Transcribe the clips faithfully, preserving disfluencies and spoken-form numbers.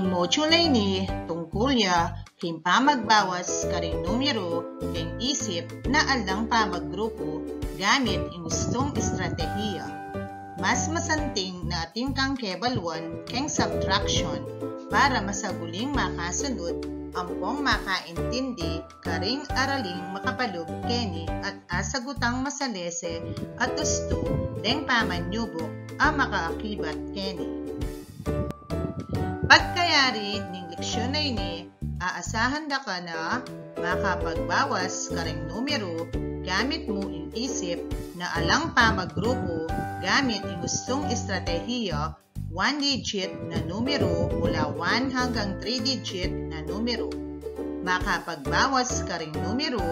Module a ini tungkul ya king pamagbawas karing numeru keng isip na alang pamaggrupu gamit ing ustung estratehiya. Mas masanting na atin kang kebaluan keng subtraction para masaguling makasanud ampong makaintindi karing araling makapalub keni at asagutang masalese at ustu deng pamanyubuk a makaakibat keni. Pagkayari ning leksyun a ini, aasahan da ka na makapagbawas karing numeru gamit mu ing isip na alang pamaggrupu gamit ing ustung estratehiya one digit na numeru mula one hanggang three digit na numeru. Makapagbawas karing numeru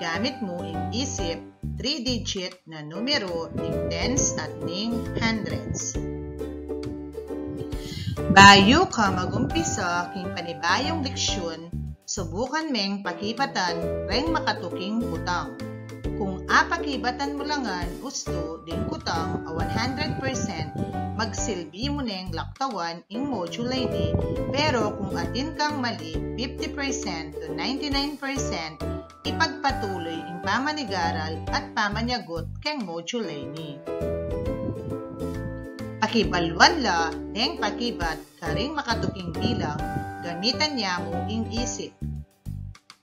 gamit mu ing isip three digit na numeru ning tens at ning hundreds. Bayu ka magumpisa king panibayung leksyun, subukan meng pakibatan reng makatuking kutang. Kung apakibatan mu la ngan ustu ding kutang a one hundred percent, magsilbi mu neng laktawan ing module a ini, pero kung atin kang mali fifty percent to ninety-nine percent, ipagpatuloy ing pamanigaral at pamanyagut keng module a ini. Pakibaluan la deng pakibat karing makatuking bilang, gamitan ya mu ing isip.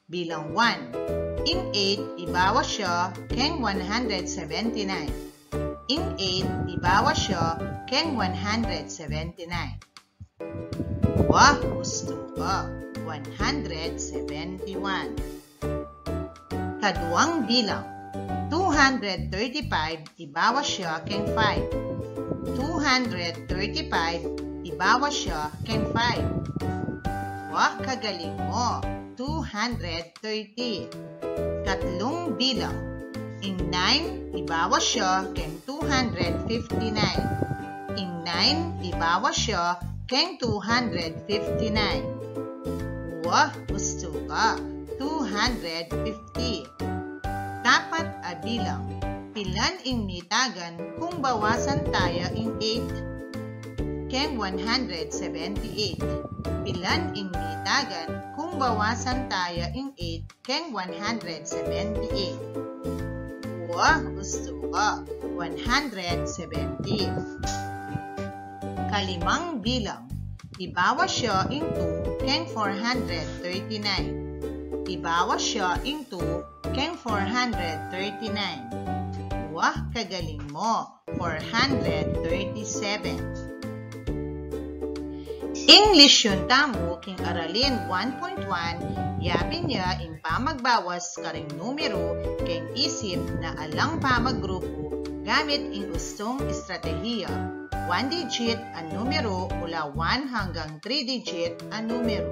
Bilang one. Ing eight, ibawas ya keng one hundred seventy-nine. Ing eight, ibawas ya keng one hundred seventy-nine. Wa, ustu ka. One hundred seventy-one. Kaduang bilang. Two hundred thirty-five, ibawas ya keng five. Two hundred thirty-five, ibawas ya keng five. Wa, kagaling mu. Two hundred thirty. Katlung bilang. Ing nine, ibawas ya keng two hundred fifty-nine. Ing nine, ibawas ya keng two hundred fifty-nine. Wa, ustu ka. Two hundred fifty. Kapat a bilang. Pilan ing mitagan kung bawasan taya ing eight keng one hundred seventy-eight? Pilan ing mitagan kung bawasan taya ing eight keng one hundred seventy-eight? Wa, ustu ka. One hundred seventy. Kalimang bilang. Ibawas ya ing two keng four hundred thirty-nine. Ibawas ya ing two keng four hundred thirty-nine. Wa, kagaling mu. Four hundred thirty-seven. Ing lesyun tamu king aralin one point one, yapin ya ing pamagbawas karing numeru keng isip na alang pamaggrupu gamit ing ustung estratehiya. One digit a numeru mula one hanggang three digit a numeru.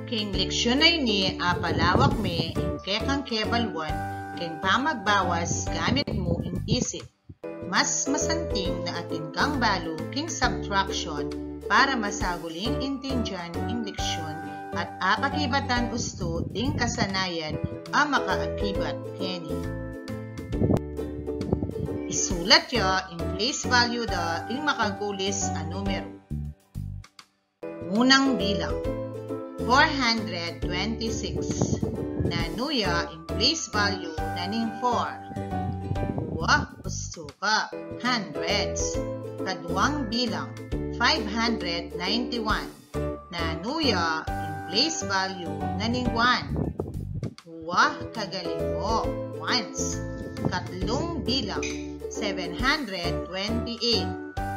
King leksyon a ini, apalawak me ing kekang kebaluan keng pamagbawas gamit mu ing isip. Mas masanting na atin kang balu king subtraction para masaguli ing intindian ing leksyon at apakibatan ustu ding kasanayan a makaakibat keni. Isulat ya ing place value da ing makagulis a numeru. Munang bilang, four hundred twenty-six. Nanu ya ing place value na ning four? Wa, ustu ka, hundreds. Kaduang bilang, five hundred ninety-one. Nanu ya ing place value na ning one? Wa, kagaling mu, ones. Katlung bilang, seven hundred twenty-eight.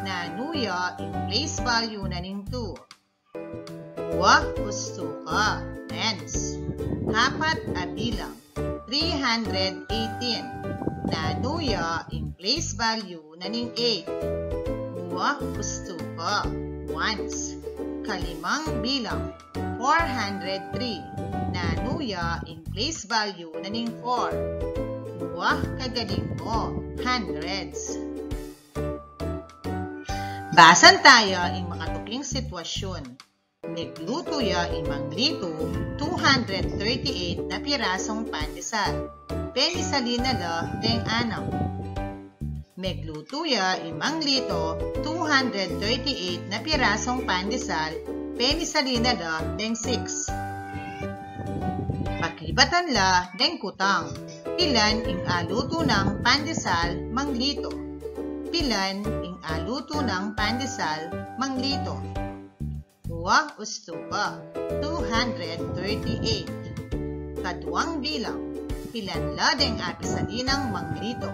Nanu ya ing place value na ning two? Wa, ustu ka, tens. Kapat a bilang, three hundred eighteen. Nanu ya ing place value na ning eight? Wa, ustu ka, ones. Kalimang bilang, four hundred three. Nanu ya ing place value na ning four? Wa, kagaling mu, hundreds. Basan taya ing makatuking sitwasyun. Megluto ya i Mang Lito two hundred thirty-eight na pirasung pandesal. Penisalin na la deng anam. Meglutu ya i Mang Lito two hundred thirty-eight na pirasung pandesal, pemisalin na la deng six. Pakibatan la deng kutang. Pilan ing alutu nang pandesal, Mang Lito? Pilan ing alutu nang pandesal, Mang Lito? Wa, ustu ka. Two hundred thirty-eight. Kaduang bilang. Pilan la deng apisalin nang Mang Lito?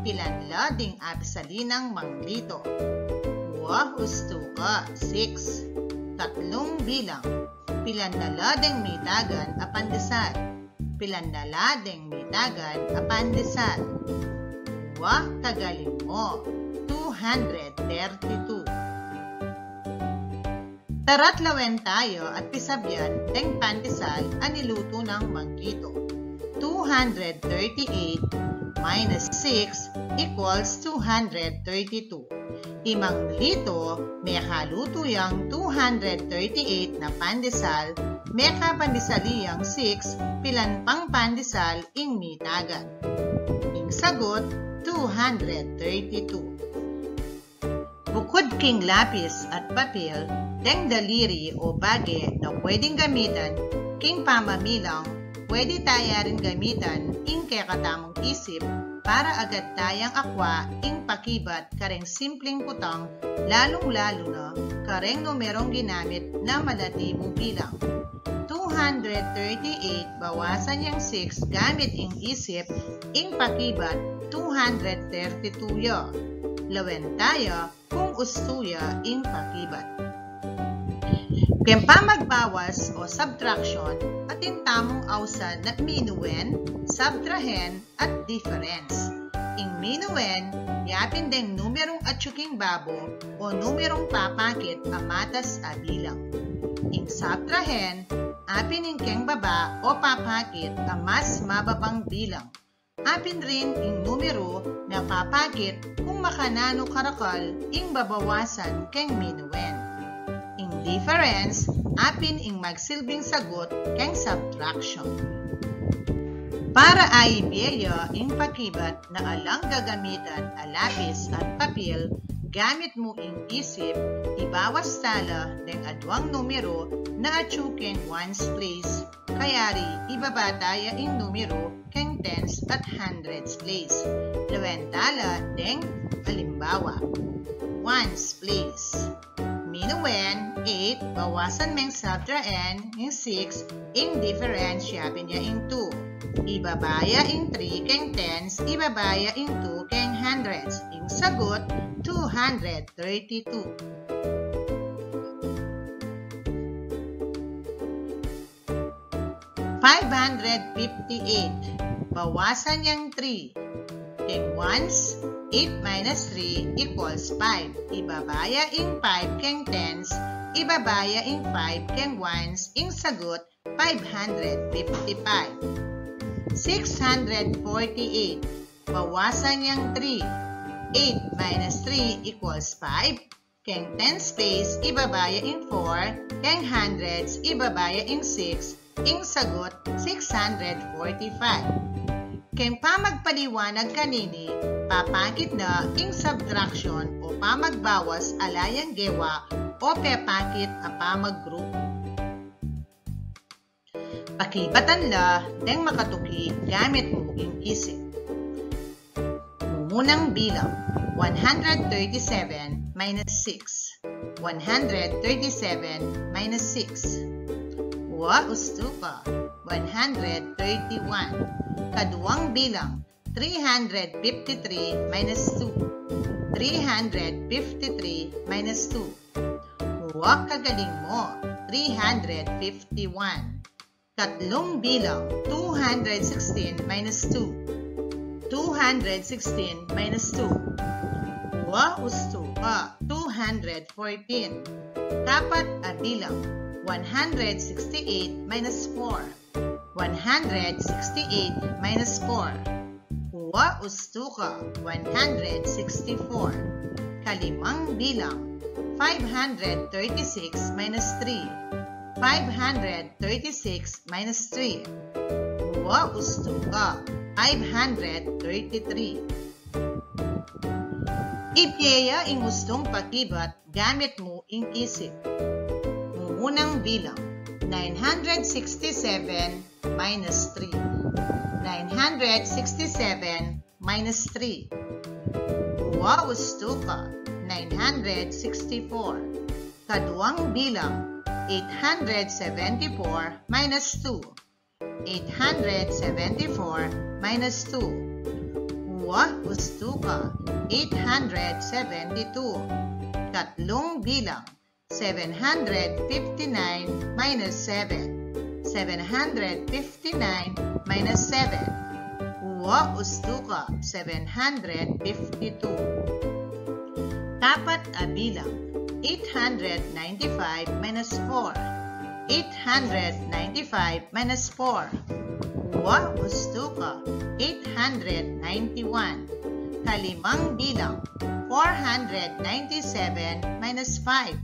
Pilan la deng apisalin nang Mang Lito? Wa, ustu ka. Six. Katlung bilang. Pilan na la deng mitagan a pandesal? Pilan na la deng mitagan a pandesal? Wa, kagaling mo. Two hundred thirty-two. Tara't lawen taya at pisabyan deng pandesal a nilutu nang Mang Lito. Two hundred thirty-eight minus six equals two hundred thirty-two. I Mang Lito, mekalutu yang two hundred thirty-eight na pandesal, mekapandesali yang six, pilan pang pandesal ing mitagan? Ing sagut, two hundred thirty-two. Bukud king lapis at papil, deng daliri o bage na pwedeng gamitan king pamamilang, pwede taya rin gamitan ing kekatamung isip para agad tayang akwa ing pakibat kareng simpleng kutang, lalung-lalu na kareng numerong ginamit na malati mung bilang. Two hundred thirty-eight bawasan yang six gamit ing isip, ing pakibat two hundred thirty-two ya. Lawen taya kung ustu ya ing pakibat. Keng pamagbawas o subtraction, atin tamung ausan na minuen, subtrahen, at difference. Ing minuen, yapin deng numerung atyu king babo o numerung papakit a matas a bilang. Ing subtrahen, apin ing keng baba o papakit a mas mababang bilang. Apin rin ing numero na papakit kung makananu karakal ing babawasan keng minuen. Ing difference, apin ing magsilbing sagut keng subtraction. Para aibie ya ing pakibat na alang gagamitan a lapis at papil, gamit mu ing isip, ibawas tala deng aduang numero na atyu keng ones place, kayari ibaba taya ing numero keng tens at hundreds place. Lawen tala deng alimbawa. Ones place. Minuen eight, bawasan meng subtrahen ing six, ing difference yapin ya ing two. Ibaba ya ing three keng tens, ibaba ya ing two keng hundreds. Ing sagut, two hundred thirty-two. Five hundred fifty-eight. Bawasan yang three keng ones, eight minus three equals five. Ibaba ya ing five keng tens, ibaba ya ing five keng ones, ing sagut, five hundred fifty-five. Six hundred forty-eight. Bawasan yang three. Eight minus three equals five. Keng tens place, ibaba ya ing four. Keng hundreds, ibaba ya ing six. Ing sagut, six hundred forty-five. Keng pamagpaliwanag kanini, papakit na ing subtraction o pamagbawas ala yang gewa o pepakit a pamaggrupu. Pakibatan la deng makatuki gamit mu ing isip. Mumunang bilang, one hundred thirty-seven minus six. One hundred thirty-seven minus six. Wa, ustu ka. One hundred thirty-one. Kaduang bilang, three hundred fifty-three minus two. Three hundred fifty-three minus two. Wa, kagaling mo. Three hundred fifty-one. Katlung bilang, two hundred sixteen minus two. Two hundred sixteen minus two. Wa, ustu ka. Two hundred fourteen. Kapat a bilang, one hundred sixty-eight minus four. One hundred sixty-eight minus four. Wa, ustu ka. One hundred sixty-four. Kalimang bilang, five hundred thirty-six minus three. Five hundred thirty-six minus three. Wa, ustu ka. Five hundred thirty-three. Ibie ya ing ustung pakibat gamit mu ing isip. Mumunang bilang, nine hundred sixty-seven minus three. Nine hundred sixty-seven minus three. Dua ustu ka, nine hundred sixty-four. Kaduang bilang, eight hundred seventy-four minus two. Eight hundred seventy-four minus two. Dua ustu ka, eight hundred seventy-two. Katlung bilang, seven hundred fifty-nine minus seven. Seven hundred fifty-nine minus seven. Dua ustu ka, seven hundred fifty-two. Kapat a bilang, eight hundred ninety-five minus four. Eight hundred ninety-five minus four. Dua ustu ka, eight hundred ninety-one. Kalimang bilang, four hundred ninety-seven minus five.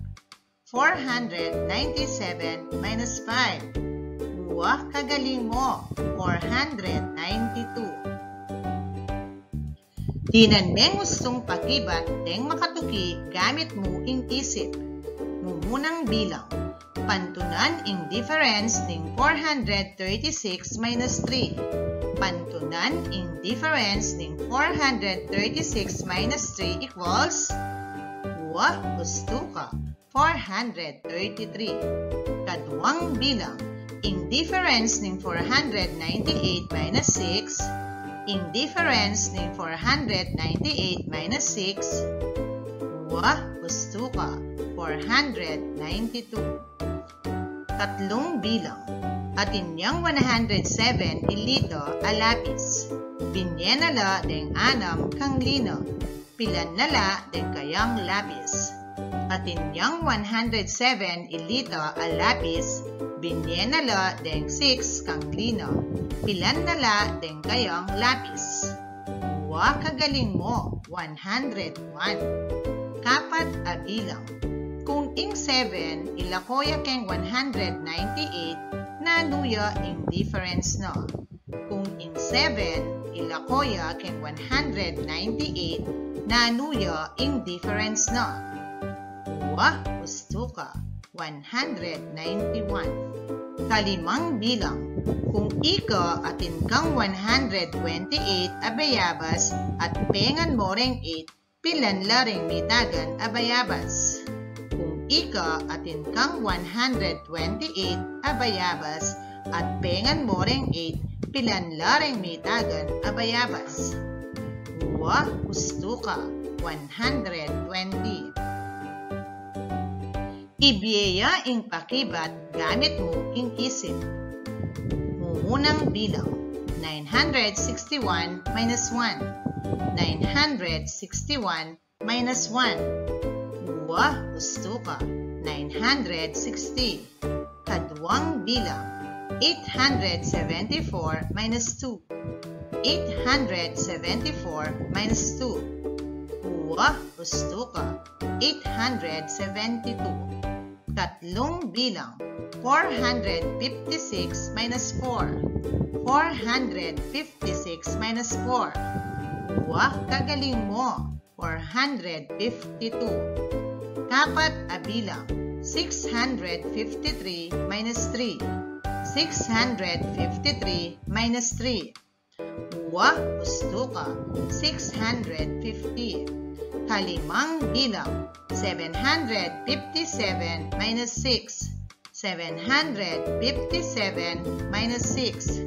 Four hundred ninety-seven minus five. Dua kagaling mo, four hundred ninety-two. Dinan meng ustung pakibat deng makatuki gamit mu ing isip. Mumunang bilang, pantunan ing difference ning four hundred thirty-six minus three. Pantunan ing difference ning four hundred thirty-six minus three equals, dua ustu ka, four hundred thirty-three. Kaduang bilang, ing difference ning four hundred ninety-eight minus six. Ing difference ning four hundred ninety-eight minus six. Dua ustu ka, four hundred ninety-two. Katlung bilang, atin yang one hundred seven ilito a lapis. Binye na la deng anam kang lino. Pilan na la deng kayang lapis. Atin yang one hundred seven ilito a lapis, binye na la deng six kang lino. Pilan na la deng kayang lapis. Dua kagaling mo, one hundred one. Kapat a bilang, kung ing seven ilako ya keng one hundred ninety-eight, nanu ya ing difference na? Kung ing seven ilako ya keng one hundred ninety-eight, nanu ya ing difference na? Dua ustu ka, one hundred ninety-one. Kalimang bilang, kung ika atin kang one hundred twenty-eight a bayabas at pengan mo reng eight, pilan la reng mitagan a bayabas? Kung ika atin kang one hundred twenty-eight a bayabas at pengan mo reng eight, pilan la reng mitagan a bayabas? Dua ustu ka, one hundred twenty. Ibie ya ing pakibat gamit mu ing isip. Mumunang bilang, nine hundred sixty-one minus one. Nine hundred sixty-one minus one. Dua ustu ka, nine hundred sixty. Kaduang bilang, eight hundred seventy-four minus two. Eight hundred seventy-four minus two. Dua ustu ka, eight hundred seventy-two. Katlung bilang, four hundred fifty-six minus four. Four hundred fifty-six minus four. Dua kagaling mo, four hundred fifty-two. Kapat a bilang, six hundred fifty-three minus three. Six hundred fifty-three minus three. Dua ustu ka, six hundred fifty. Kalimang bilang, seven hundred fifty-seven minus six. Seven hundred fifty-seven minus six.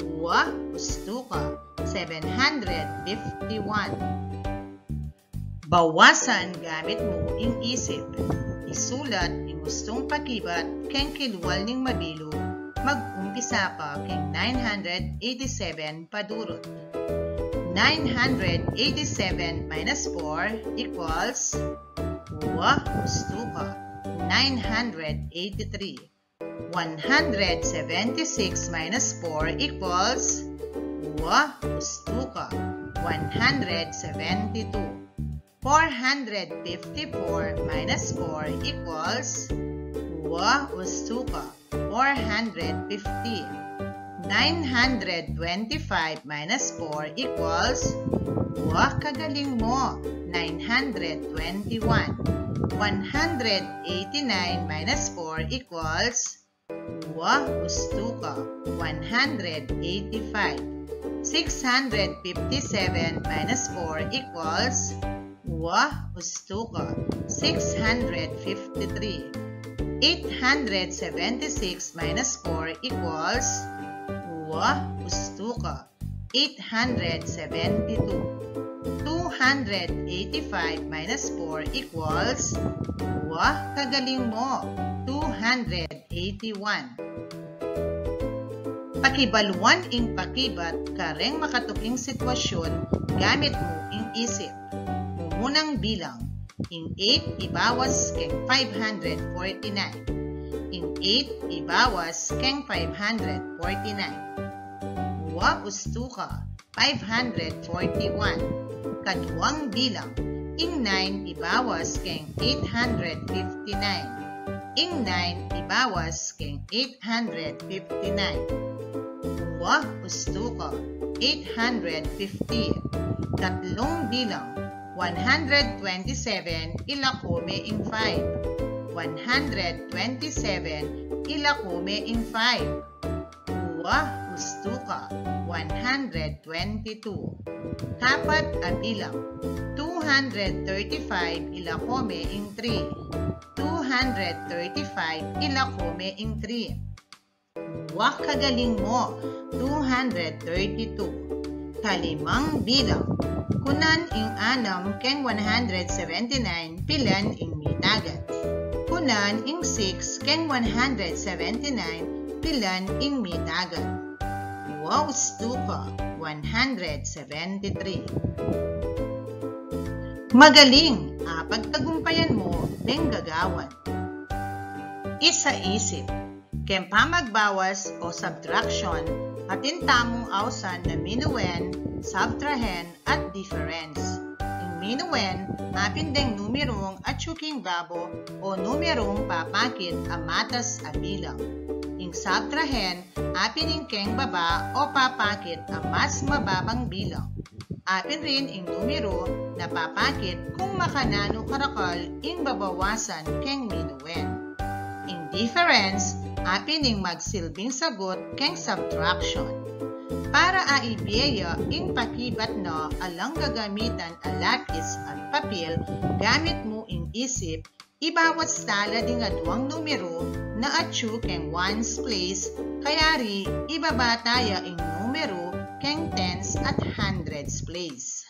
Dua ustu ka, seven hundred fifty-one. Bawasan gamit mu ing isip. Isulat ing ustung pakibat keng kilwal ning mabilug, mag-umpisa pa keng nine hundred eighty-seven padurut. Nine hundred eighty-seven minus four equals, dua ustu ka, nine hundred eighty-three. One hundred seventy-six minus four equals, dua ustu ka, one hundred seventy-two. Four hundred fifty-four minus four equals, dua ustu ka, four hundred fifty. Nine hundred twenty-five minus four equals, Wa, kagaling mo. Nine hundred twenty-one. One hundred eighty-nine minus four equals, wa, ustu ka, one hundred eighty-five. Six hundred fifty-seven minus four equals, wa, ustu ka, six hundred fifty-three. Eight hundred seventy-six minus four equals, wa, ustu ka, eight hundred seventy-two. Two hundred eighty-five minus four equals, wa, kagaling mo, two hundred eighty-one. Pakibaluan ing pakibat kareng makatuking sitwasyun gamit mu ing isip. Mumunang bilang. Ing eight ibawas keng five hundred forty-nine. Ing eight ibawas keng five hundred forty-nine. Wa, ustu ka, five hundred forty-one. Kaduang bilang. Ing nine ibawas keng eight hundred fifty-nine. Ing nine ibawas keng eight hundred fifty-nine. Wa, ustu ka, eight hundred fifty. Tatlung bilang. One hundred twenty-seven, ilako me ing five. One hundred twenty-seven, ilako me ing five. Wa, ustu ka, one hundred twenty-two. Kapat a bilang. Two hundred thirty-five, ilako me ing three. Two hundred thirty-five, ilako me ing three. Wa, kagaling mo, two hundred thirty-two. Kalimang bilang. Kunan ing anam keng one hundred seventy-nine, pilan ing mitagat. Kunan ing six keng one hundred seventy-nine, pilan ing mitagat. Wa, ustu ka, one hundred seventy-three. Magaling! Apagtagumpayan mo deng gagawan. Isaisip. Keng pamagbawas o subtraction, atin tamung ausan na minuwen, subtrahen, at difference. Ing minuwen, apin deng numerung atyu king babo o numerung papakit a matas a bilang. Ing subtrahen, apin ing keng baba o papakit a mas mababang bilang. Apin rin ing numeru na papakit kung makananu karakal ing babawasan keng minuwen. Ing difference, apin ing magsilbing sagut keng subtraction. Para a ibie ya ing pakibat na alang gagamitan a lapis at papil, gamit mu ing isip, ibawas tala ding aduang numeru na atyu keng ones place, kayari ibaba ta ya ing numeru keng tens at hundreds place.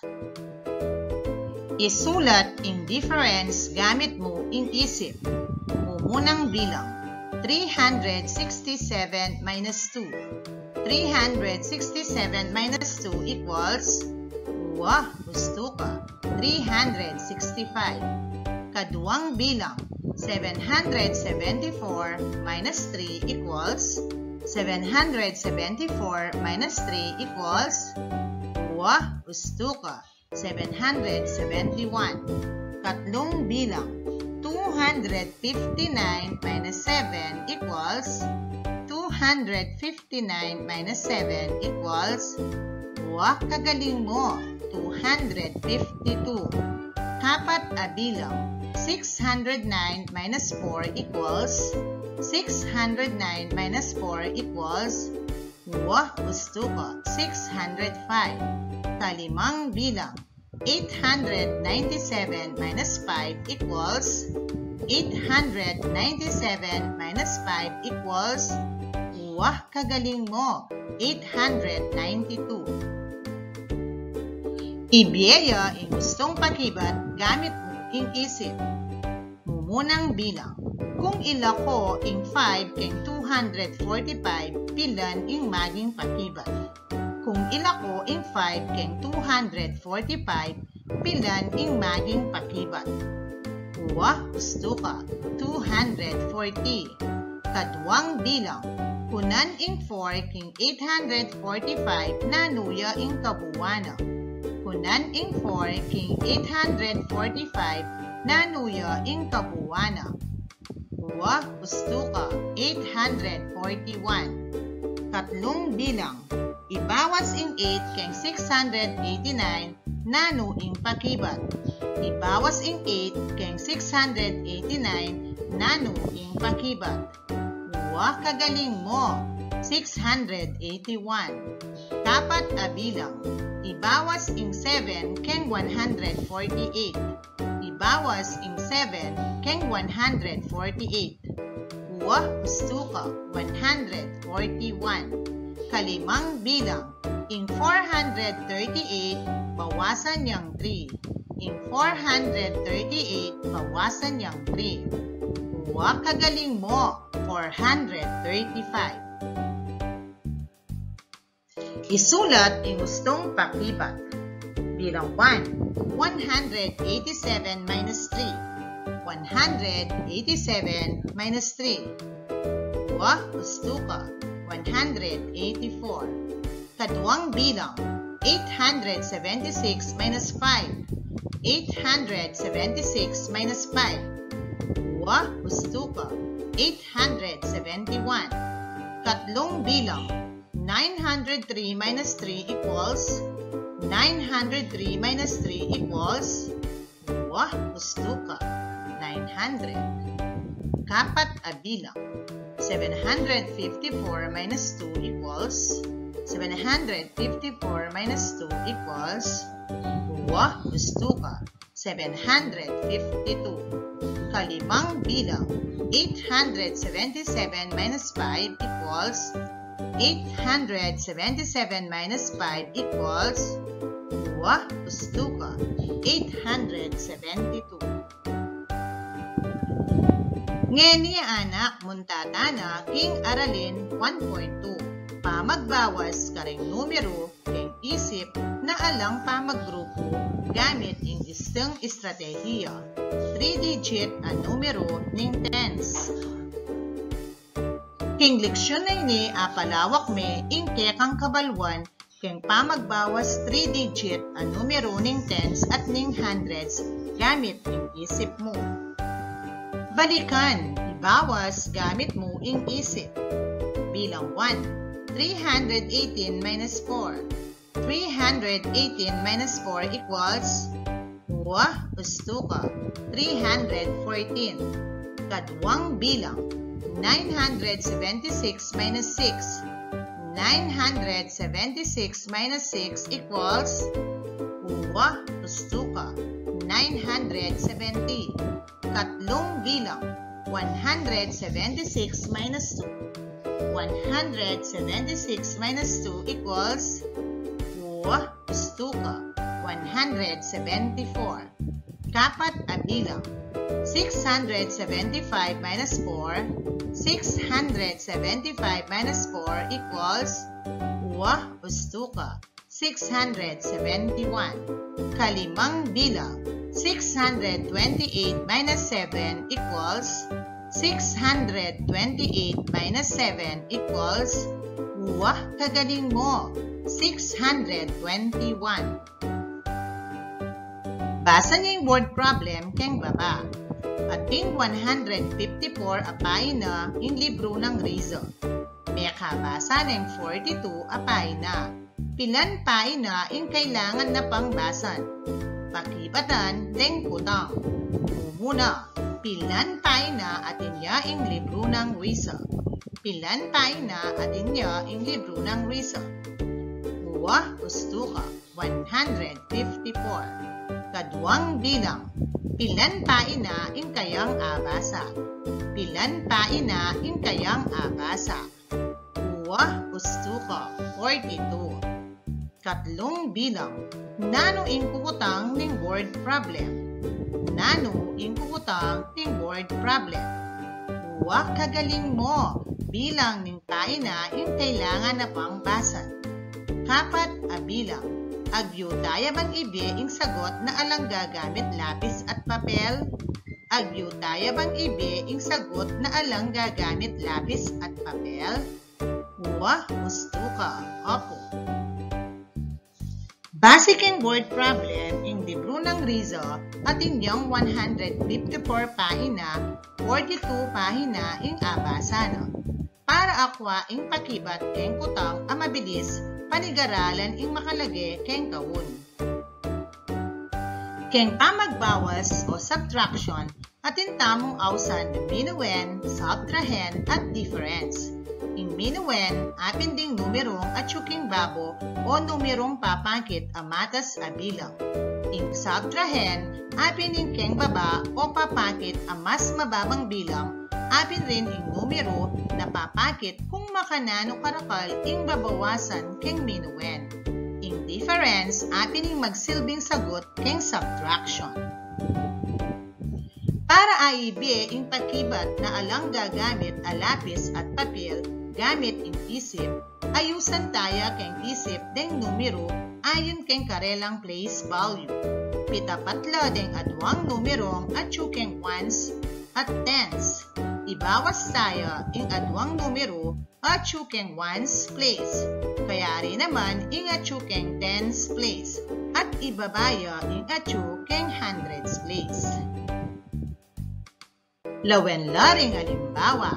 Isulat ing difference gamit mu ing isip. Mumunang bilang, three hundred sixty-seven minus two. Three hundred sixty-seven minus two equals, wa, ustu ka, three hundred sixty-five. Kaduang bilang, seven hundred seventy-four minus three equals, seven hundred seventy-four minus three equals, wa, ustu ka, seven hundred seventy-one. Katlung bilang, two hundred fifty-nine minus seven equals, two hundred fifty-nine minus seven equals, wa, kagaling mo, two hundred fifty-two. Kapat a bilang, six hundred nine minus four equals, six hundred nine minus four equals, wa, ustu ka, six hundred five. Kalimang bilang, eight hundred ninety-seven minus five equals, eight hundred ninety-seven minus five equals, wa, kagaling mo, eight hundred ninety-two. Ibie ya ing ustung pakibat gamit mu ing isip. Mumunang bilang. Kung ilako ing five keng two hundred forty-five, pilan ing maging pakibat? Kung ilako ing five keng two hundred forty-five, pilan ing maging pakibat? Wa, ustu ka, two hundred forty. Kaduang bilang. Kunan ing four king eight hundred forty-five, nanu ya ing kabuuan na? Kunan ing four king eight hundred forty-five, nanu ya ing kabuuan na? Wa, ustu ka, eight hundred forty-one. Katlung bilang. Ibawas ing eight king six hundred eighty-nine, Nanu ing pakibat? Ibawas ing eight keng six hundred eighty-nine, nanu ing pakibat? Wa, kagaling mo, six hundred eighty-one. Kapat a bilang, ibawas ing seven keng one hundred forty-eight. Ibawas ing seven keng one hundred forty-eight. Wa, ustu ka, one hundred forty-one. Kalimang bilang, ing four hundred thirty-eight bawasan yang three. Ing four hundred thirty-eight bawasan yang three. Wa, kagaling mo, four hundred thirty-five. Isulat ing ustung pakibat. Bilang one, one hundred eighty-seven minus three. One hundred eighty-seven minus three. Wa, ustu ka, one hundred eighty-four. Kaduang bilang, eight hundred seventy-six minus five. Eight hundred seventy-six minus five. Wa, ustu ka, eight hundred seventy-one. Katlung bilang, nine hundred three minus three equals, nine hundred three minus three equals, wa, ustu ka, nine hundred. Kapat a bilang, seven hundred fifty-four minus two equals, seven hundred fifty-four minus two equals, wa, ustu ka, seven hundred fifty-two. Kalimang bilang, eight hundred seventy-seven minus five equals, eight hundred seventy-seven minus five equals, wa, ustu ka, eight hundred seventy-two. Ngeni, anak, munta tana king aralin one point two, pamagbawas karing numeru keng isip na alang pamagrupu gamit ing istung estratehiya, three-digit a numeru ning tens. King leksyun a ini, apalawak me ing kekang kabaluan keng pamagbawas three-digit a numeru ning tens at ning hundreds gamit ing isip mu. Balikan, ibawas gamit mu ing isip. Bilang one, three hundred eighteen minus four. Three hundred eighteen minus four equals, wa, ustu ka, three hundred fourteen. Kaduang bilang, nine hundred seventy-six minus six. Nine hundred seventy-six minus six equals, wa, ustu ka, nine hundred seventy. Katlung bilang, one hundred seventy-six minus two. One hundred seventy-six minus two equals, wa, ustu ka, one hundred seventy-four. Kapat a bilang, six hundred seventy-five minus four. Six hundred seventy-five minus four equals, wa, ustu ka, six hundred seventy-one. Kalimang bilang, six hundred twenty-eight minus seven equals, six hundred twenty-eight minus seven equals, wa, kagaling mo, six hundred twenty-one. Basa ing word problem keng baba. Atin one hundred fifty-four a pahina ing libru nang Riza. Mekabasa neng forty-two a pahina. Pilan pahina ing kailangan na pang basan? Pakibatan deng kutang. Mumuna, pilan pahina atin ya ing libru nang Riza? Pilan pahina atin ya ing libru nang Riza? Wa, ustu ka, one hundred fifty-four. Kaduang bilang, pilan pahina ing kayang abasa? Pilan pahina ing kayang abasa? Wa, ustu ka, forty-two. Katlung bilang, nanu ing kukutang ning word problem? Nanu ing kukutang ning word problem? Wa, kagaling mo, bilang ning pahina ing kailangan na pang basan. Kapat a bilang, agyu taya bang ibie ing sagot na alang gagamit lapis at papel? Agyu taya bang ibie ing sagot na alang gagamit lapis at papel? Wa, ustu ka, opu. Base keng word problem, ing libru nang Riza, atin yang one hundred fifty-four pahina, forty-two pahina ing abasa na. Para akwa ing pakibat keng kutang a mabilis, panigaralan ing makalage keng kaun. Keng pamagbawas o subtraction, atin tamung ausan ing minuen, subtrahen, at difference. Ing minuen, apin ding numerung atyu keng babo o numerung papakit a matas a bilang. Ing subtrahen, apin ing keng baba o papakit a mas mababang bilang, apin rin ing numeru na papakit kung makananu karakal ing babawasan keng minuen. Ing difference, apin ing magsilbing sagut keng subtraction. Para aibie ing pakibat na alang gagamit a lapis at papel gamit ing isip, ayusan taya keng isip deng numeru ayon keng karelang place value. Pitapat la deng aduang numerung atyu keng ones at tens. Ibawas taya ing aduang numeru atyu keng ones place, kayari naman ing atyu keng tens place, at ibaba ya ing atyu keng hundreds place. Lawen la ring alimbawa.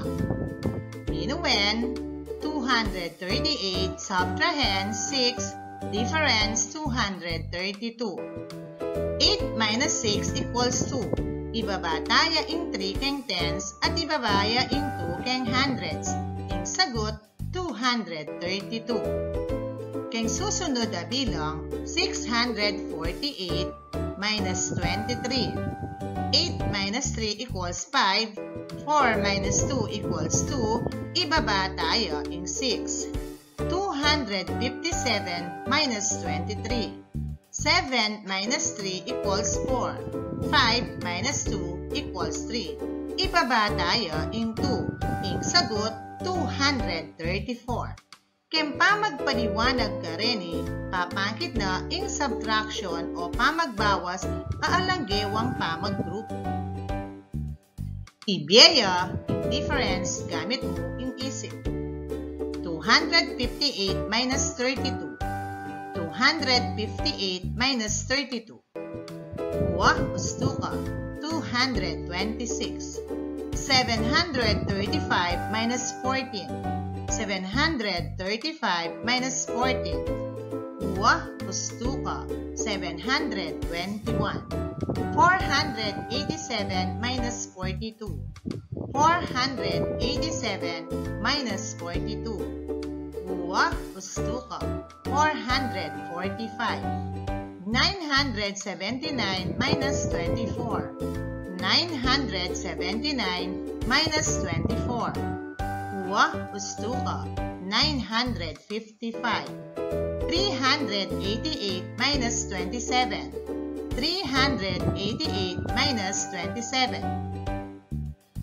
Minuen, two hundred thirty-eight subtrahen six, difference two hundred thirty-two. Eight minus six equals two. Ibaba taya ing three keng tens at ibaba ya ing two keng hundreds. Ing sagut, two hundred thirty-two. Keng susunod a bilang, six hundred forty-eight minus twenty-three. Eight minus three equals five. Four minus two equals two. Ibaba taya ing six. Two hundred fifty-seven minus twenty-three. Seven minus three equals four. Five minus two equals three. Ibaba taya ing two. Ing sagut, two hundred thirty-four. Keng pamagpaliwanag kareni, papakit na ing subtraction o pamagbawas a alang gewang pamaggrupu. Ibie ya ing difference gamit mu ing isip. Two hundred fifty-eight minus thirty-two. Two hundred fifty-eight minus thirty-two. Wa, ustu ka. Two hundred twenty-six. Seven hundred thirty-five minus fourteen. Seven hundred thirty-five minus fourteen. Wa, ustu ka. Seven hundred twenty-one. Four hundred eighty-seven minus forty-two. Four hundred eighty-seven minus forty-two. Wa, ustu ka. Four hundred forty-five. Nine hundred seventy-nine minus twenty-four. Nine hundred seventy-nine minus twenty-four. Wa, ustu ka. Nine hundred fifty-five. Three hundred eighty-eight minus twenty-seven. Three hundred eighty-eight minus twenty-seven.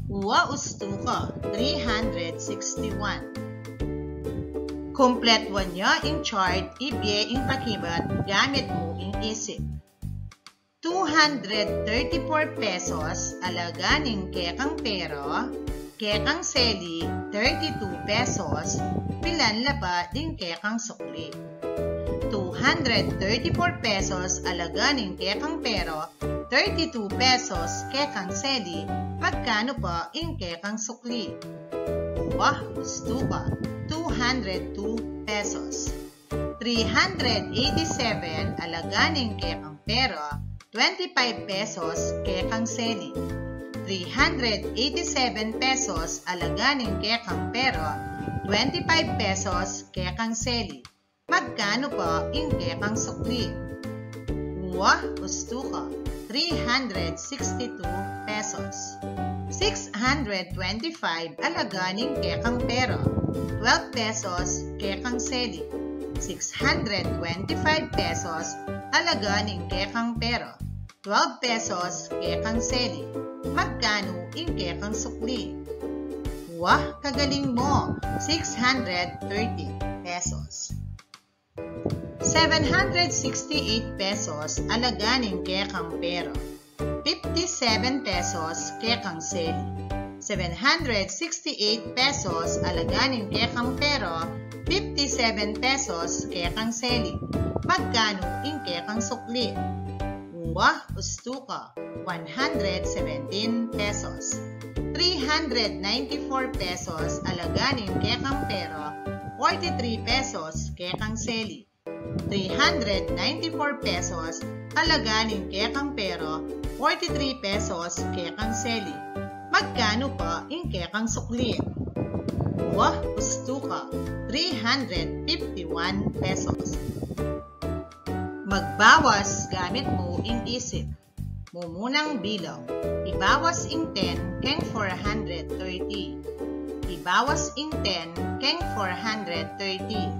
Wa, ustu ka. Three hundred sixty-one. Kumpletuan ya ing chart, ibie ing pakibat gamit mu ing isip. Two hundred thirty-four pesos alaga ning kekang pera, kekang seli thirty-two pesos, pilan la pa ding kekang sukli? Two hundred thirty-four pesos alaga ning kekang pera, thirty-two pesos kekang seli, magkanu pa ing kekang sukli? Wa, ustu ka. Two hundred two pesos. Three hundred eighty-seven alaga ning kekang pera, twenty-five pesos kekang seli. Three hundred eighty-seven pesos alaga ning kekang pera, twenty-five pesos kekang seli. Magkanu pa ing kekang sukli? Wa, ustu ka. Three hundred sixty-two pesos. Six hundred twenty-five alaga ning kekang pera, twelve pesos kekang seli. Six hundred twenty-five pesos alaga ning kekang pera, twelve pesos kekang seli. Magkanu ing kekang sukli? Wa, kagaling mo, six hundred thirteen pesos. Seven hundred sixty-eight pesos alaga ning kekang pera, fifty-seven pesos kekang seli. Seven hundred sixty-eight pesos alaga ning kekang pera, fifty-seven pesos kekang seli. Magkanu ing kekang sukli? Wa, ustu ka. One hundred seventeen pesos. Three hundred ninety-four pesos alaga ning kekang pera, forty-three pesos kekang seli. Three hundred ninety-four pesos, halaga ning kekang pera, forty-three pesos kekang seli. Magkanu pa ing kekang sukli? Wa, ustu ka, three hundred fifty-one pesos. Magbawas gamit mu ing isip. Mumunang bilang. Ibawas ing ten keng four hundred thirty. Ibawas ing ten keng four hundred thirty.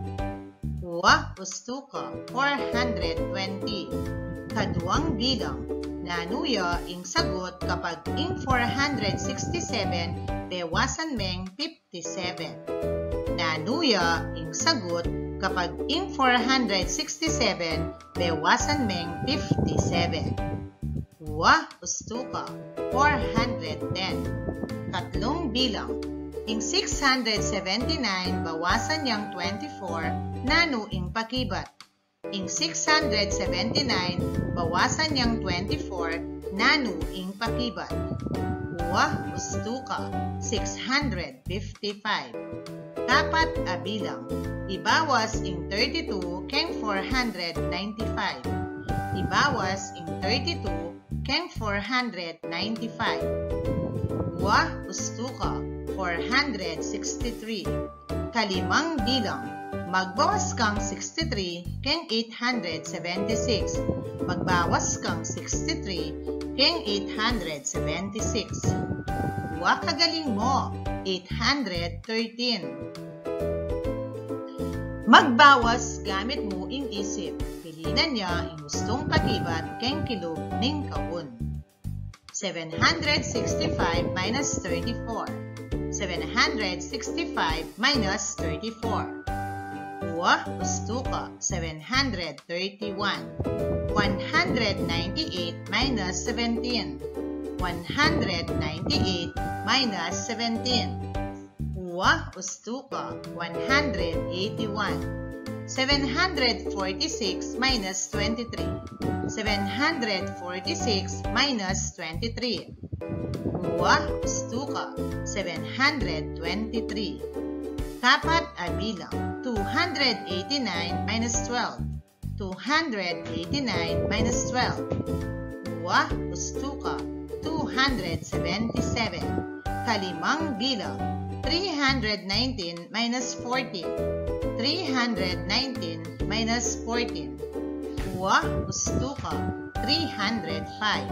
Wa, ustu ka, four hundred twenty. Kaduang bilang. Nanu ya ing sagut kapag ing four hundred sixty-seven bewasan meng fifty-seven? Nanu ya ing sagut kapag ing four hundred sixty-seven bewasan meng fifty-seven? Wa, ustu ka, four hundred ten. Katlung bilang. Ing six hundred seventy-nine bawasan yang twenty-four, nanu ing pakibat? Ing six hundred seventy-nine bawasan yang twenty-four, nanu ing pakibat? Wa, ustu ka, six hundred fifty-five. Kapat a bilang. Ibawas ing thirty-two keng four hundred ninety-five. Ibawas ing thirty-two keng four hundred ninety-five. Wa, ustu ka, four hundred sixty-three. Kalimang bilang. Magbawas kang sixty-three keng eight hundred seventy-six. Magbawas kang sixty-three keng eight hundred seventy-six. Wa, kagaling mo, eight hundred thirteen. Magbawas gamit mu ing isip. Pilinan ya ing ustung pakibat keng kilub ning kaun. Seven hundred sixty-five minus thirty-four. Seven hundred sixty-five minus thirty-four. Wa, ustu ka, seven hundred thirty-one. One hundred ninety-eight minus seventeen. One hundred ninety-eight minus seventeen. Wa, ustu ka, one hundred eighty-one. Seven hundred forty-six minus twenty-three. Seven hundred forty-six minus twenty-three. Wa, ustu ka, seven hundred twenty-three. Kapat a bilang, two hundred eighty-nine minus twelve. Two hundred eighty-nine minus twelve. Wa, ustu ka, two hundred seventy-seven. Kalimang bilang, three hundred nineteen minus fourteen. Three hundred nineteen minus fourteen. Wa, ustu ka, three hundred five.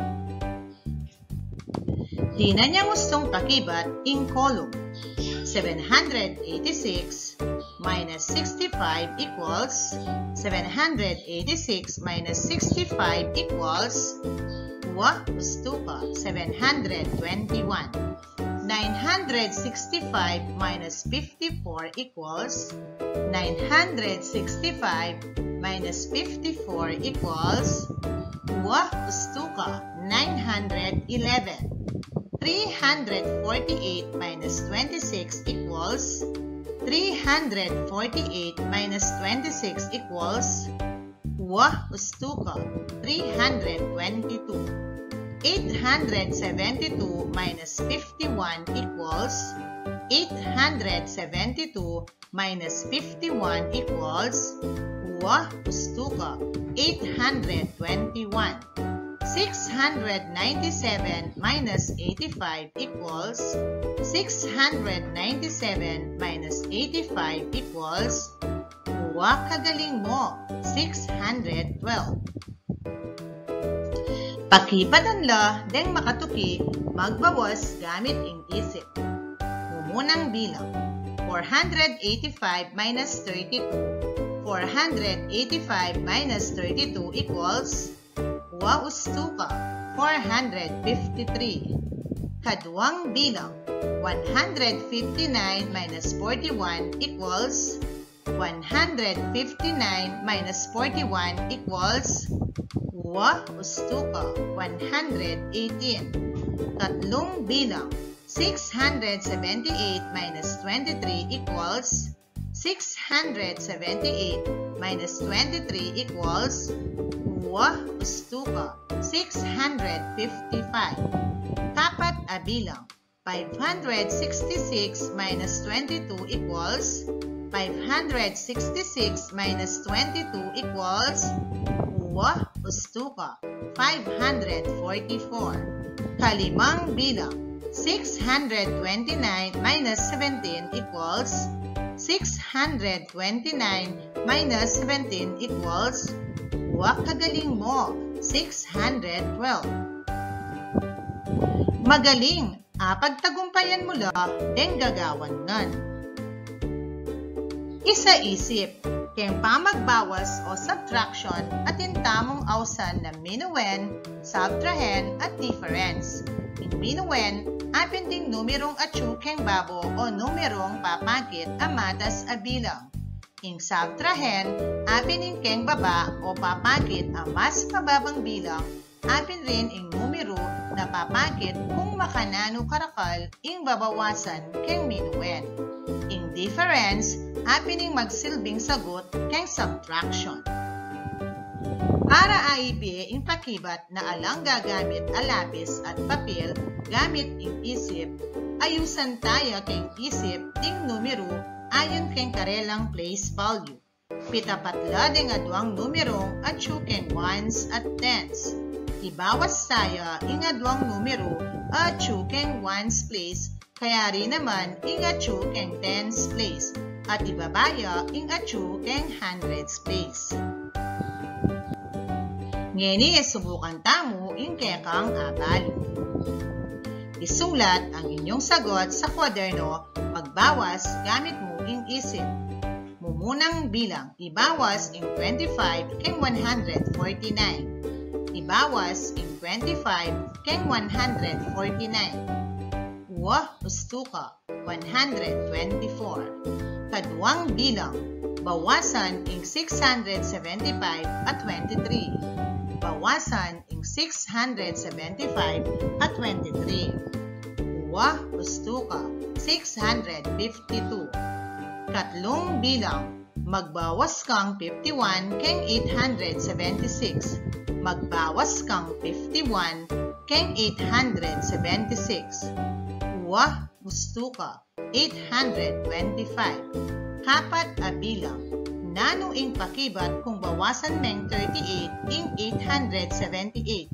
Dinan yang ustung pakibat ing kolum. Seven hundred eighty-six minus sixty-five equals, seven hundred eighty-six minus sixty-five equals, wa, ustu ka, seven hundred twenty-one. Nine hundred sixty-five minus fifty-four equals, nine hundred sixty-five minus fifty-four equals, wa, ustu ka, nine hundred eleven. Three hundred forty-eight minus twenty-six equals, three hundred forty-eight minus twenty-six equals, wa, ustu ka, three hundred twenty-two. Eight hundred seventy-two minus fifty-one equals, eight hundred seventy-two minus fifty-one equals, wa, ustu ka, eight hundred twenty-one. Six hundred ninety-seven minus eighty-five equals, six hundred ninety-seven minus eighty-five equals, wa, kagaling mo, six hundred twelve. Pakibatan la deng makatuki magbawas gamit ing isip. Mumunang bilang, four hundred eighty-five minus thirty-two. Four hundred eighty-five minus thirty-two equals, wa, ustu ka, four hundred fifty-three. Kaduang bilang, one hundred fifty-nine minus forty-one equals, one hundred fifty-nine minus forty-one equals, wa, ustu ka, one hundred eighteen. Katlung bilang, six hundred seventy-eight minus twenty-three equals, six hundred seventy-eight minus twenty-three equals, wa, ustu ka, six hundred fifty-five. Kapat a bilang, five hundred sixty-six minus twenty-two equals, Five hundred sixty-six minus twenty-two equals, uwa, ustu ka, five hundred forty-four. Kalimang bilang, six hundred twenty-nine minus seventeen equals, six hundred twenty-nine minus seventeen equals, uwa, kagaling mo, six hundred twelve. Magaling! Apagtagumpayan mu la deng gagawan ngan. Isaisip, keng pamagbawas o subtraction, atin tamung ausan na minuwen, subtrahen, at difference. Ing minuwen, apin ding numerung atyu keng babo o numerung papakit a matas a bilang. Ing subtrahen, apin ing keng baba o papakit a mas mababang bilang, apin rin ing numeru na papakit kung makananu karakal ing babawasan keng minuwen. Ing difference, apin ing magsilbing sagut keng subtraction. Para aibie ing pakibat na alang gagamit a lapis at papel gamit ing isip, ayusan taya keng isip ding numeru ayon keng karelang place value. Pitapat la deng aduang numerung atyu keng ones at tens. Ibawas taya ing aduang numeru atyu keng ones place, kayari naman ing atyu keng tens place, at ibaba ya ing atyu keng hundreds place. Ngeni e subukan tamu ing kekang abalu. Isulat ang inyong sagot sa kwaderno, magbawas gamit mu ing isip. Mumunang bilang, ibawas ing twenty-five keng one hundred forty-nine. Ibawas ing twenty-five keng one hundred forty-nine. Uwa, ustu ka, one hundred twenty-four. Kaduang bilang, bawasan ing six hundred seventy-five at twenty-three. Bawasan ing six hundred seventy-five at twenty-three. Uwa, ustu ka, six hundred fifty-two. Katlung bilang, magbawas kang fifty-one keng eight hundred seventy-six. Magbawas kang fifty-one keng eight hundred seventy-six. Uwa, ustu ka, eight hundred twenty-five. Kapat a bilang, nanu ing pakibat kung bawasan meng thirty-eight ing eight hundred seventy-eight?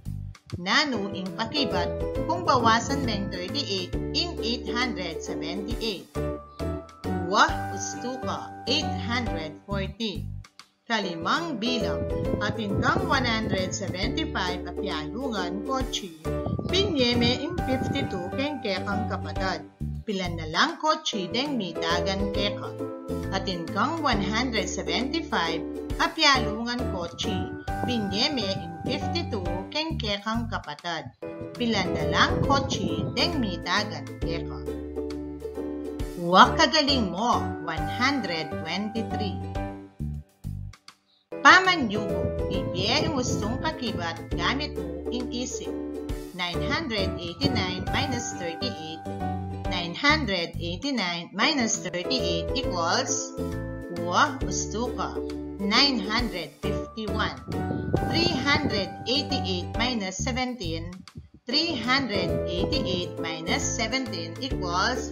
Nanu ing pakibat kung bawasan meng thirty-eight ing eight hundred seventy-eight? Uwa, ustu ka, eight hundred forty. Kalimang bilang, atin kang one hundred seventy-five a pialungan kotse, binye me ing fifty-two keng kekang kapatad. Pilan na lang kotse deng mitagan keka? Atin kang one hundred seventy-five a pialungan kotse, binye me ing fifty-two keng kekang kapatad. Pilan na lang kotse deng mitagan keka? Uwa, kagaling mo, one hundred twenty-three. Pamanyubuk, ibie ing ustung pakibat gamit mu ing isip. Nine hundred eighty-nine minus thirty-eight. Nine hundred eighty-nine minus thirty-eight equals, uwa, ustu ka, nine hundred fifty-one. Three hundred eighty-eight minus seventeen. Three hundred eighty-eight minus seventeen equals,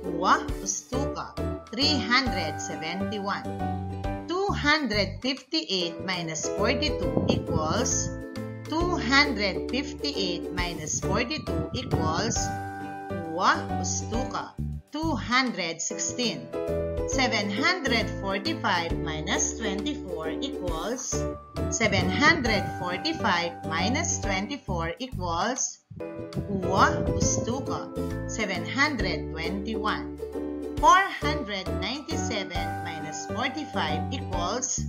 uwa, ustu ka, three hundred seventy-one. Two hundred fifty-eight minus forty-two equals, two hundred fifty-eight minus forty-two equals, uwa, ustu ka, two hundred sixteen. Seven hundred forty-five minus twenty-four equals, seven hundred forty-five minus twenty-four equals, uwa, ustu ka, seven hundred twenty-one. Four hundred ninety-seven minus forty-five equals,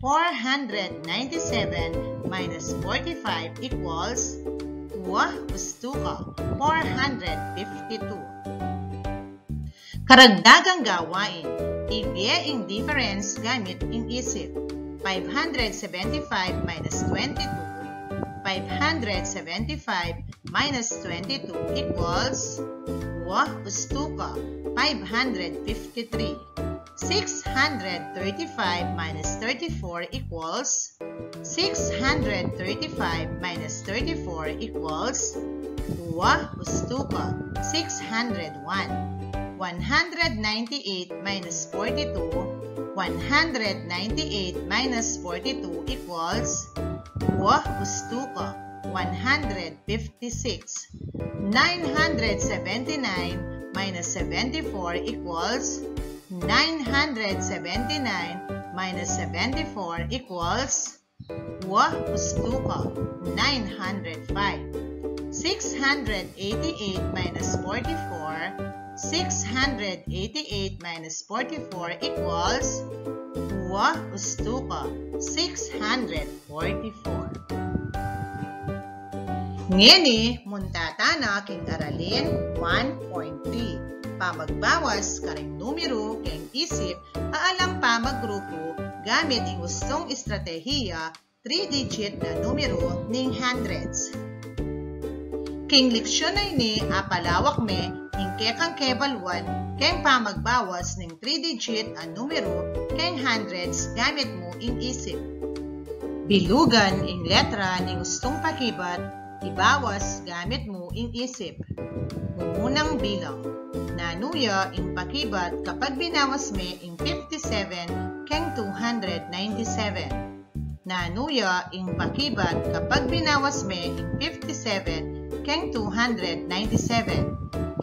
four hundred ninety-seven minus forty-five equals, uwa, ustu ka, four hundred fifty-two. Karagdagang gawain, ibie ing difference gamit ing isip. Five hundred seventy-five minus twenty-two. Five hundred seventy-five minus twenty-two equals, uwa, ustu ka, five hundred fifty-three. Six hundred thirty-five minus thirty-four equals, six hundred thirty-five minus thirty-four equals, uwa, ustu ka, six hundred one. One hundred ninety-eight minus forty-two, one hundred ninety-eight minus forty-two equals, wa, ustu ka, one hundred fifty-six. Nine hundred seventy-nine minus seventy-four equals, nine hundred seventy-nine minus seventy-four equals, wa, ustu ka, nine hundred five. Six hundred eighty-eight minus forty-four, six hundred eighty-eight minus forty-four equals, wa, ustu ka, six hundred forty-four. Ngeni, munta tana king aralin one point three. Pamagbawas karing numeru keng isip a alang pamagrupu gamit ing ustung estratehiya three-digit na numeru ning hundreds. King leksyon a ini, apalawak me ing kekang kebaluan keng pamagbawas ning three-digit a numeru keng hundreds gamit mu ing isip. Bilugan ing letra ning ustung pakibat, ibawas gamit mu ing isip. Mumunang bilang. Nanu ya ing pakibat kapag binawas me ing fifty-seven keng two hundred ninety-seven? Nanu ya ing pakibat kapag binawas me ing fifty-seven keng two hundred ninety-seven?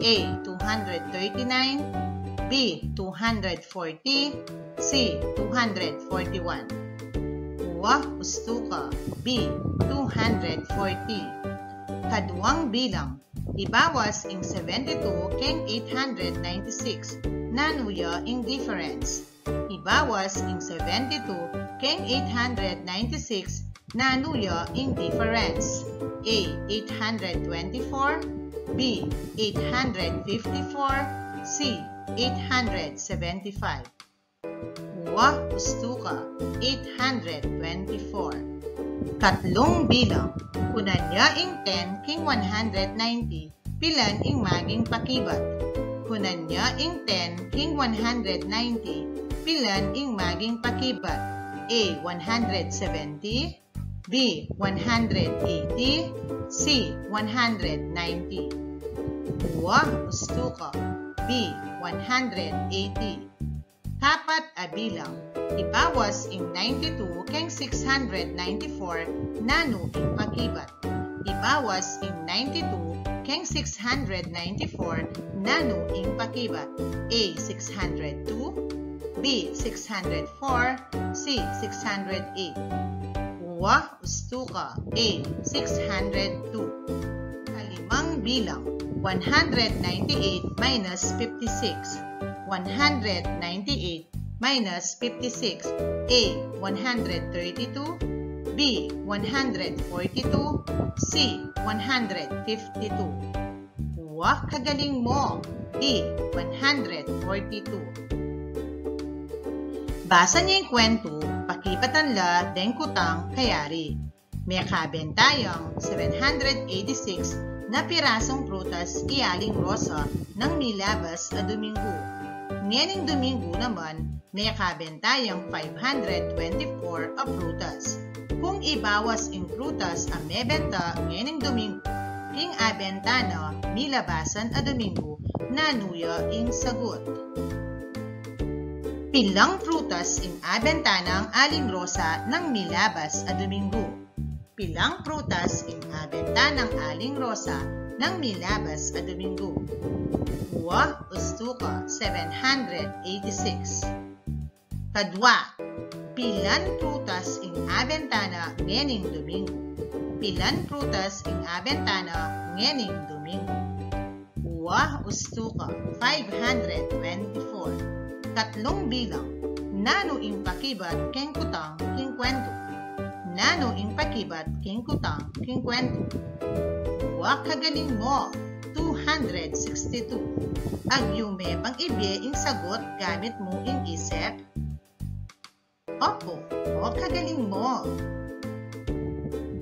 A, two hundred thirty-nine, B, two hundred forty, C, two hundred forty-one. Wa, ustu ka, B, two hundred forty. Kaduang bilang, ibawas ing seventy-two keng eight hundred ninety-six. Nanu ya ing difference? Ibawas ing seventy-two keng eight hundred ninety-six, nanu ya ing difference? A, eight hundred twenty-four, B, eight hundred fifty-four, C, eight hundred seventy-five. Wa, ustu ka, eight hundred twenty-four. Katlung bilang, kunan ya ing ten king one hundred ninety, pilan ing maging pakibat? Kunan ya ing ten king one hundred ninety, pilan ing maging pakibat? A, one hundred seventy, B, one hundred eighty, C, one hundred ninety. Wa, ustu ka, B, one hundred eighty. Kapat a bilang, ibawas ing ninety-two keng six hundred ninety-four, nanu ing pakibat? Ibawas ing ninety-two keng six hundred ninety-four, nanu ing pakibat? A, six hundred two, B, six hundred four, C, six hundred eight. Wa, ustu ka, A, six hundred two. Kalimang bilang, one hundred ninety-eight minus fifty-six. One hundred ninety-eight minus fifty-six. A, one hundred thirty-two, B, one hundred forty-two, C, one hundred fifty-two. Wa, kagaling mo. D, one hundred forty-two. Basa ing kwentu, pakibatan la deng kutang kayari. Mekabenta yang seven hundred eighty-six na pirasung prutas i Aling Rosa nang milabas a Domingu. Ngening Domingu naman, mekabenta yang five hundred twenty-four a prutas. Kung ibawas ing prutas a mebenta ngening Domingu king abenta na milabasan a Domingu, nanu ya ing sagut? Pilang prutas ing abenta nang Aling Rosa nang milabas a Domingu? Pilang prutas ing abenta nang Aling Rosa nang milabas a Domingu? Wa, ustu ka, seven hundred eighty-six. Kadwa, pilan prutas ing abenta na ngening Domingu? Pilan prutas ing abenta na ngening Domingu? Wa, ustu ka, five hundred twenty-four. Katlung bilang, nanu ing pakibat keng kutang king kwentu? Nanu ing pakibat keng kutang king kwentu? Wa, kagaling mo, two hundred sixty-two. Agyu me pang ibie ing sagut gamit mu ing isip? Opo, o, kagaling mo.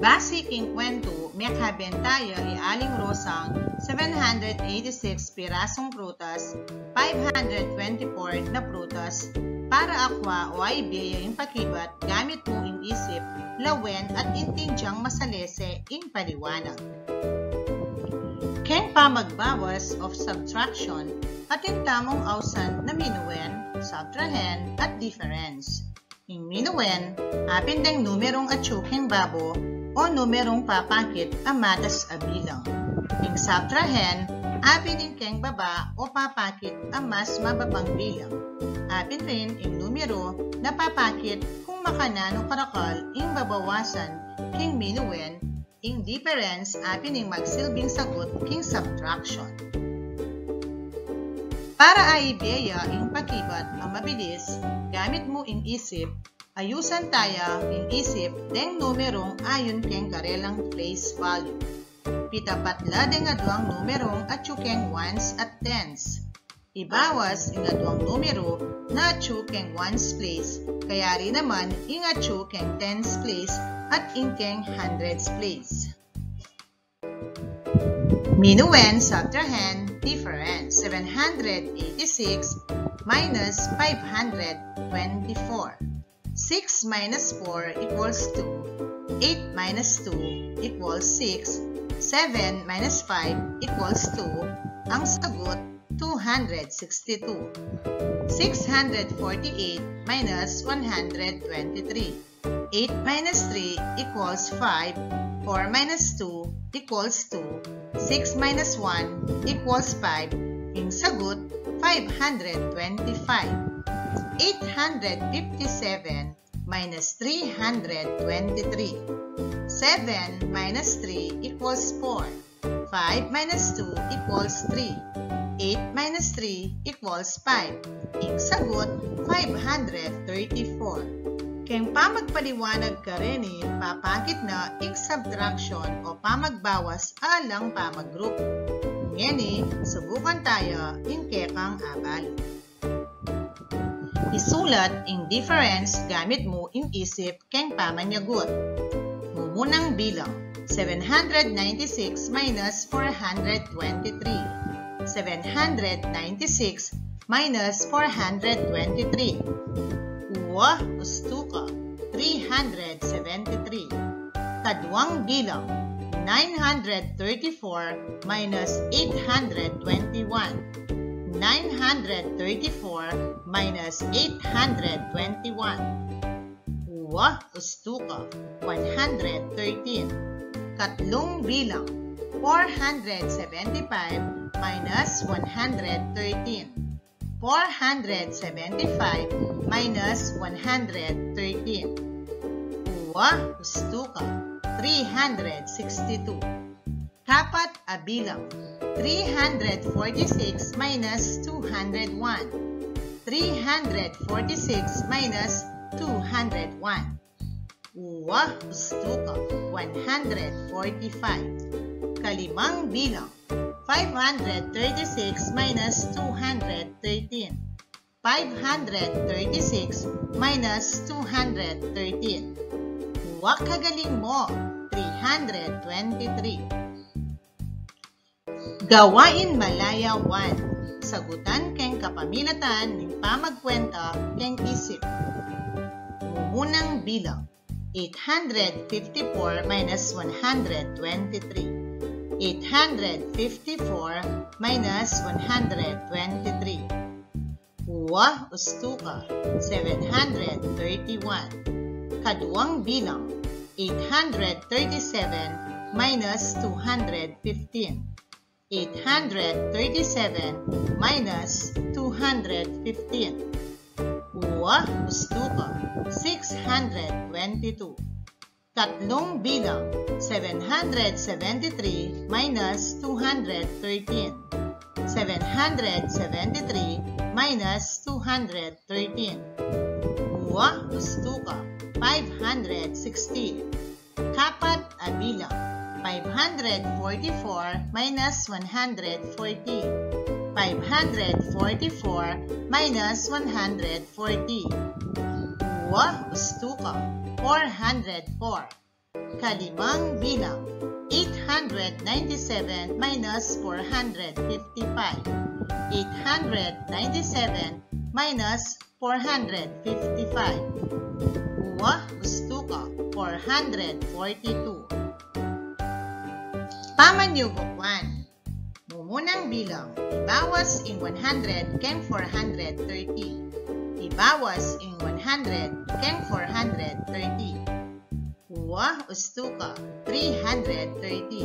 Basi king kwentu, mekabenta ya i Aling Rosang seven hundred eighty-six pirasung prutas, five hundred twenty-four na prutas, para akua o aibie ya ing pakibat gamit mu ing isip, lawen at intindiang masalese ing paliwanag. Keng Pamagbawas of subtraction, atin tamung ausan na minuan, subtrahen, at difference. Ing minuan, apin deng numerung atyu keng babo o numerung papakit a matas a bilang. Ing subtrahen, apin ing keng baba o papakit a mas mababang bilang. Apin rin ing numero na papakit kung makananu karakal ing babawasan king minuan. Ing difference, apin ing magsilbing sagut king subtraction. Para aibie ya ing pakibat a mabilis, gamit mu ing isip, ayusan taya ing isip deng numerung ayun keng karelang place value. Pitapat la deng aduang numerung atyu keng ones at tens. Ibawas ing aduang numeru na atyu keng ones place, kayari naman ing atyu keng tens place at ing keng hundreds place. Minuan, subtrahen, difference, seven hundred eighty-six minus five hundred twenty-four. Six minus four equals two. Eight minus two equals six. Seven minus five equals two. Ang sagot, two hundred sixty-two. Six hundred forty-eight minus one hundred twenty-three. Eight minus three equals five. Four minus two equals two. Six minus one equals five. Ing sagot, five hundred twenty-five. Eight hundred fifty-seven minus three hundred twenty-three. Seven minus three equals four. Five minus two equals three. Eight minus three equals five. Ing sagot, five hundred thirty-four. Keng pamagpaliwanag kareni, papakit na ing subtraction o pamagbawas alang pamag-group. Ngeni, subukan taya ing kekang abali. Isulat ing difference gamit mu ing isip keng pamanyagut. Mumunang bilang, seven hundred ninety-six minus four hundred twenty-three. Seven hundred ninety-six minus four hundred twenty-three. Uwa, ustu ka, three hundred seventy-three. Kaduang bilang, nine hundred thirty-four minus eight hundred twenty-one. Nine hundred thirty-four minus eight hundred twenty-one. Uwa, ustu ka, one hundred thirteen. Katlung bilang, four hundred seventy-five minus one hundred thirteen. Four hundred seventy-five minus one hundred thirteen. Uwa, ustu ka, three hundred sixty-two. Kapat a bilang, three hundred forty-six minus two hundred one. Three hundred forty-six minus two hundred one. Uwa, ustu ka, one hundred forty-five. Kalimang bilang, five hundred thirty-six minus two hundred thirteen. Five hundred thirty-six minus two hundred thirteen. Uwa, kagaling mo, three hundred twenty-three. Gawain malaya one. Sagutan keng kapamilatan ning pamagkwenta keng isip. Mumunang bilang, eight hundred fifty-four minus one hundred twenty-three. Eight hundred fifty-four minus one hundred twenty-three. Uwa, ustu ka, seven hundred thirty-one. Kaduang bilang, eight hundred thirty-seven minus two hundred fifteen. Eight hundred thirty-seven minus two hundred fifteen. Uwa, ustu ka, six hundred twenty-two. Katlung bilang, seven hundred seventy-three minus two hundred thirteen. Seven hundred seventy-three minus two hundred thirteen. Uwa, ustu ka, five hundred sixty. Kapat a bilang, five hundred forty-four minus one hundred forty. Five hundred forty-four minus one hundred forty. Uwa, ustu ka, four hundred four. Kalimang bilang, eight hundred ninety-seven minus four hundred fifty-five. Eight hundred ninety-seven minus four hundred fifty-five. Uwa, ustu ka, four hundred forty-two. Pamanyubuk one. Unang bilang, ibawas ing one hundred keng four hundred thirty. Ibawas ing one hundred keng four hundred thirty. Wa, ustu ka, three hundred thirty.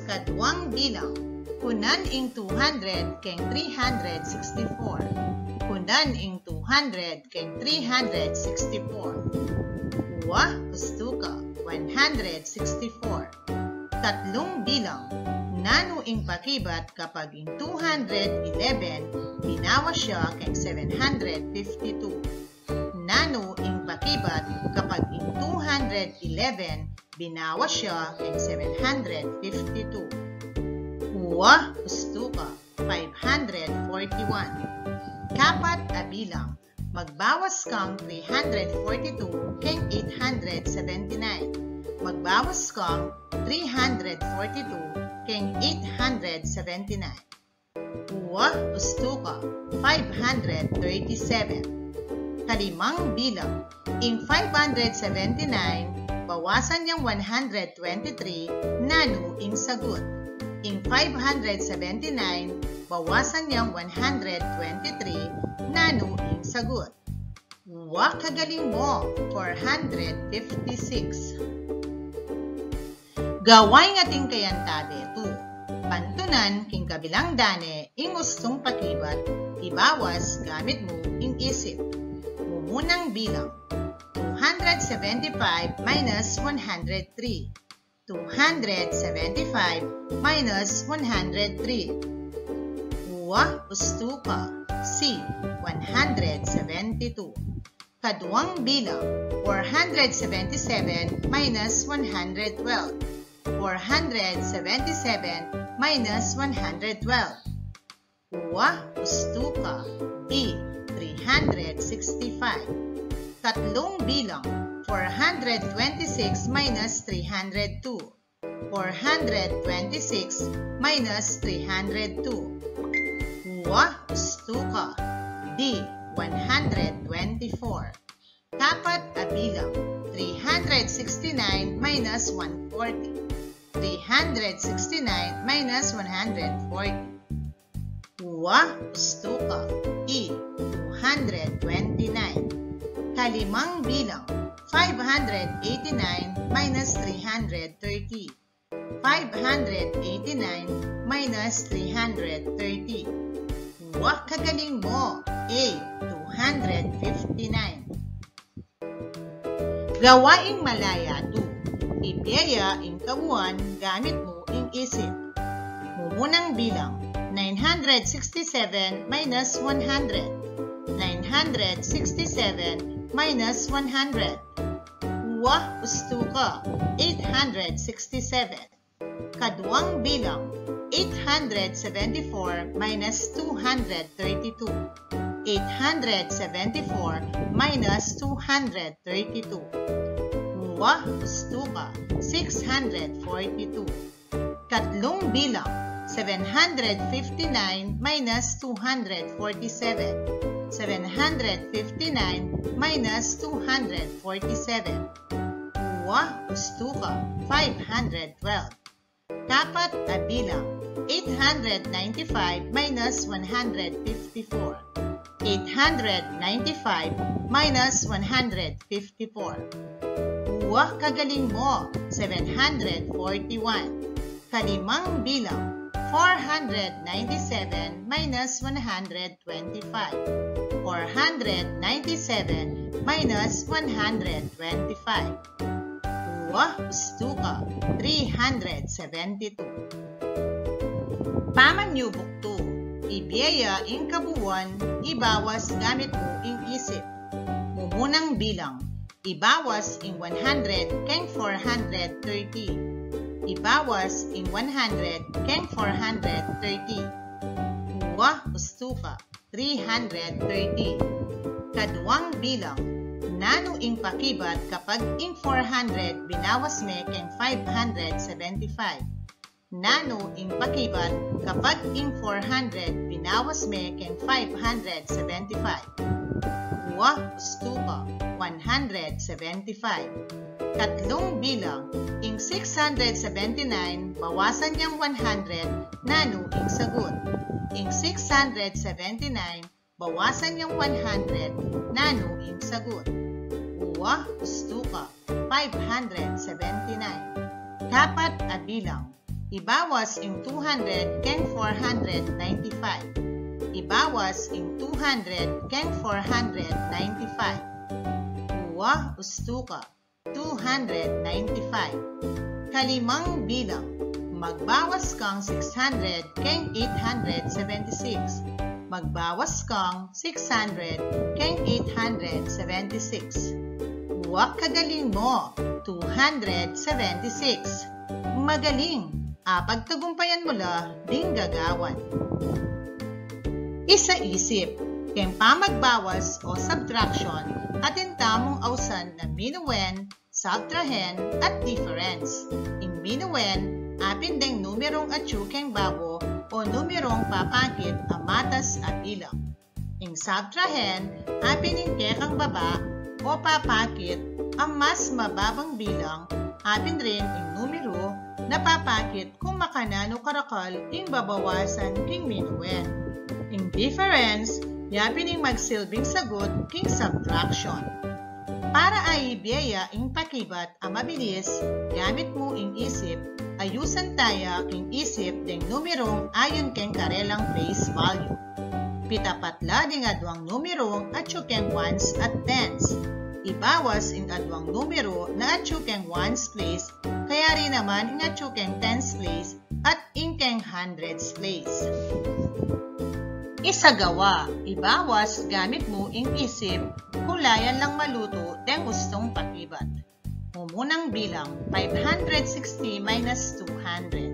Kaduang bilang, kunan ing two hundred keng three hundred sixty-four. Kunan ing two hundred keng three hundred sixty-four. Wa, ustu ka, one hundred sixty-four. Tatlung bilang, nanu ing pakibat kapag ing two hundred eleven binawas ya keng seven hundred fifty-two? Nanu ing pakibat kapag ing two hundred eleven binawas ya keng seven hundred fifty-two? Wa, ustu ka, five hundred forty-one. Kapat a bilang, magbawas kang three hundred forty-two keng eight hundred seventy-nine. Magbawas kang three hundred forty-two keng eight hundred seventy-nine. Wa, ustu ka, five hundred thirty-seven. Kalimang bilang, ing five hundred seventy-nine bawasan yang one hundred twenty-three, nanu ing sagut? Ing five hundred seventy-nine bawasan yang one hundred twenty-three, nanu ing sagut? Wa, kagaling mo, four hundred fifty-six. Gawa ing atin kayantabe tu. Pantunan king kabilang dane ing ustung pakibat, ibawas gamit mu ing isip. Mumunang bilang, two hundred seventy-five minus one hundred three. Two hundred seventy-five minus one hundred three. Wa, ustu ka, C, one hundred seventy-two. Kaduang bilang, four hundred seventy-seven minus one hundred twelve. Four hundred seventy-seven minus one hundred twelve. Wa, ustu ka, B, three hundred sixty-five. Tatlung bilang, four hundred twenty-six minus three hundred two. Four hundred twenty-six minus three hundred two. Wa, ustu ka, D, one hundred twenty-four. Kapat a bilang, three hundred sixty-nine minus one forty. Three hundred sixty-nine minus one hundred forty. Wa, ustu ka, E, two hundred twenty-nine. Kalimang bilang, five hundred eighty-nine minus three hundred thirty. Five hundred eighty-nine minus three hundred thirty. Wa, kagaling mo, A, two hundred fifty-nine. Gawa ing malaya tu. Ibie ya ing kabuan gamit mu ing isip. Mumunang bilang, nine hundred sixty-seven minus one hundred. Nine hundred sixty-seven minus one hundred. Wa, ustu ka, eight hundred sixty-seven. Kaduang bilang, eight hundred seventy-four minus two hundred thirty-two. Eight hundred seventy-four minus two hundred thirty-two. Wa, ustu ka, six hundred forty-two. Katlung bilang, seven hundred fifty-nine minus two hundred forty-seven. Seven hundred fifty-nine minus two hundred forty-seven. Wa, ustu ka, five hundred twelve. Kapat a bilang, eight hundred ninety-five minus one hundred fifty-four. Eight hundred ninety-five minus one hundred fifty-four. Wa, kagaling mo, seven hundred forty-one. Kalimang bilang, four hundred ninety-seven minus one hundred twenty-five. Four hundred ninety-seven minus one hundred twenty-five. Wa, ustu ka, three hundred seventy-two. Pamanyubuk tu. Ibie ya ing kabuan, ibawas gamit mu ing isip. Mumunang bilang, ibawas ing one hundred keng four hundred thirty. Ibawas ing one hundred keng four hundred thirty. Wa, ustu ka, three hundred thirty. Kaduang bilang, nanu ing pakibat kapag ing four hundred binawas me keng five hundred seventy-five? Nanu ing pakibat kapag ing four hundred binawas me keng five hundred seventy-five? Uwa, ustuka, one hundred seventy-five. Katlung bilang, ing six hundred seventy-nine bawasan yang one hundred, nanu ing sagut? Ing six hundred seventy-nine bawasan yang one hundred, nanu ing sagut? Uwa, ustuka, five hundred seventy-nine. Kapat a bilang, ibawas ing two hundred keng four hundred ninety-five. Ibawas ing two hundred keng four hundred ninety-five. Uwa, ustuka, two hundred ninety-five. Kalimang bilang, magbawas kang six hundred keng eight hundred seventy-six. Magbawas kang six hundred keng eight hundred seventy-six. Uwa, kagaling mo, two hundred seventy-six. Magaling! Apagtagumpayan mu la ding gagawan. Isaisip, keng pamagbawas o subtraction, atin tamung ausan na minuwen, subtrahen, at difference. Ing minuwen, apin deng numerung atyu keng babo o numerung papakit a matas a bilang. Ing subtrahen, apin ing kekang baba o papakit a mas mababang bilang, apin rin ing numeru na papakit kung makananu karakal ing babawasan king minuwen. Ing difference, yapin ing magsilbing sagut king subtraction. Para aibie ya ing pakibat a mabilis, gamit mu ing isip, ayusan taya king isip deng numerung ayon keng karelang place value. Pitapat la ding adwang numeru atyu keng ones at tens. Ibawas ing adwang numeru na atyu keng ones place, kayari naman ing atyu keng tens place at ing keng hundreds place. Isagawa, ibawas gamit mu ing isip, kulayan lang malutu deng ustung pakibat. Mumunang bilang, five hundred sixty minus two hundred.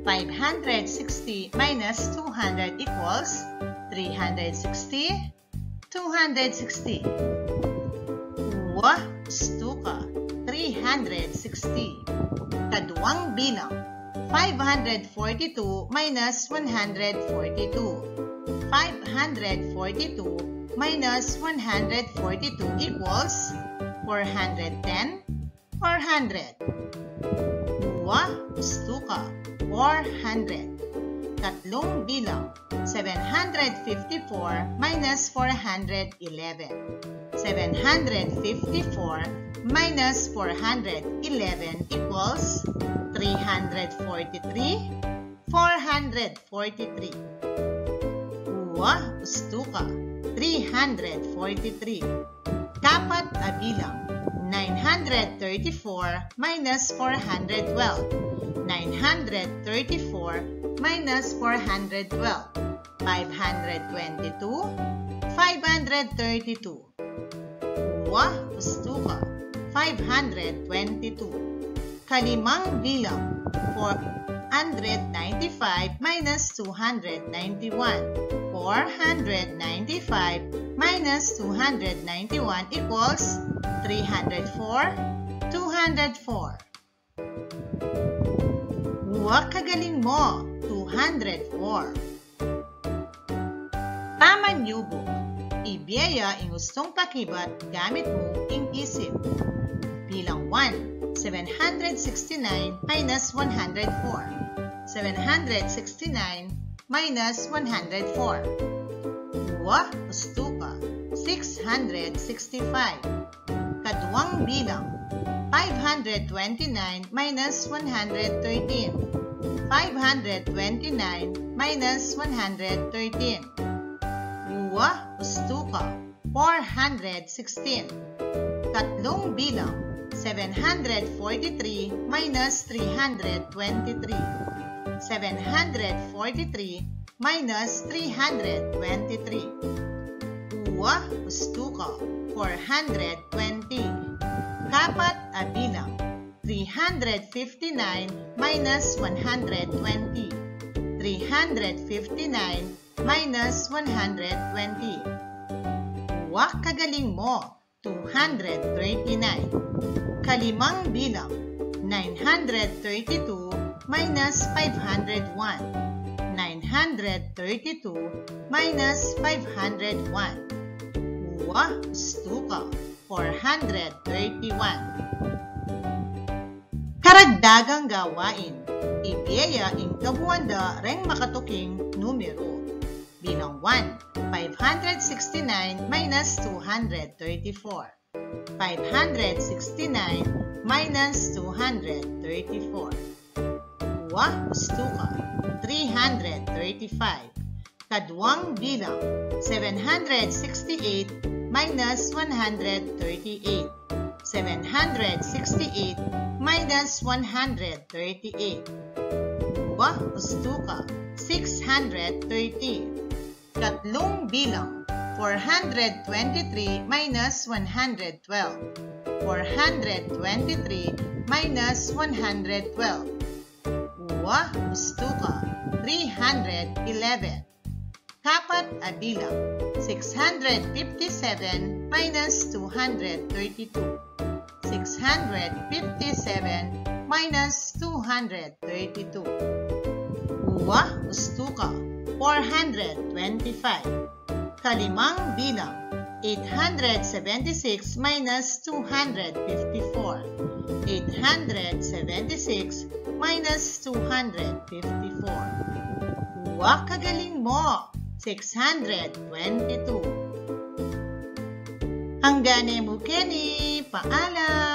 Five hundred sixty minus two hundred equals three hundred sixty, two hundred sixty. Uwa, ustuka, three hundred sixty. Kaduang bilang, five hundred forty-two minus one hundred forty-two. Five hundred forty-two minus one hundred forty-two equals four hundred ten, four hundred. Uwa, ustuka, four hundred. Katlung bilang, seven hundred fifty-four minus four hundred eleven. Seven hundred fifty-four minus four hundred eleven equals three hundred forty-three, four hundred forty-three. Uwa, ustuka, three hundred forty-three. Kapat a bilang, nine hundred thirty-four minus four hundred twelve. Nine hundred thirty-four minus four hundred twelve. Five hundred twenty-two, five hundred thirty-two. Uwa, ustuka, five hundred twenty-two. Kalimang bilang, four hundred ninety-five minus two hundred ninety-one. Four hundred ninety-five minus two hundred ninety-one equals three hundred four, two hundred four. Uwa, kagaling mo, two hundred four. Pamanyubuk, ibie ya ing ustung pakibat gamit mu ing isip. Bilang one, seven hundred sixty-nine minus one hundred four. Seven hundred sixty-nine minus one hundred four. Uwa, ustuka, six hundred sixty-five. Kaduang bilang, five hundred twenty-nine minus one hundred thirteen. Five hundred twenty-nine minus one hundred thirteen. Uwa, ustuka, four hundred sixteen. Katlung bilang, seven hundred forty-three minus three hundred twenty-three. Seven hundred forty-three minus three hundred twenty-three. Uwa, ustuka, four hundred twenty. Kapat a bilang, three hundred fifty-nine minus one hundred twenty. Three hundred fifty-nine minus one hundred twenty. Uwa, kagaling mo, two hundred thirty-nine. Kalimang bilang, nine hundred thirty-two minus five hundred one. Nine hundred thirty-two minus five hundred one. Wa, ustu ka, four hundred thirty-one. Karagdagang gawain, ibie ya ing kabuan da reng makatuking numero. Bilang one, five hundred sixty-nine minus two hundred thirty-four. Five hundred sixty-nine minus two hundred thirty-four. Wa, ustu ka, three hundred thirty-five. Kaduang bilang, seven hundred sixty-eight minus one hundred thirty-eight. Seven hundred sixty-eight minus one hundred thirty-eight. Wa, ustu ka, six hundred thirty. Katlung bilang, four hundred twenty-three minus one hundred twelve. Four hundred twenty-three minus one hundred twelve. Wa, ustu ka, three hundred eleven. Kapat a bilang, six hundred fifty-seven minus two hundred thirty-two. Six hundred fifty-seven minus two hundred thirty-two. Wa, ustu ka, four hundred twenty-five. Kalimang bilang, eight hundred seventy-six minus two hundred fifty-four. Eight hundred seventy-six minus two hundred fifty-four. Wa, kagaling mo, six hundred twenty-two. Hanggan ne mu keni, paalam.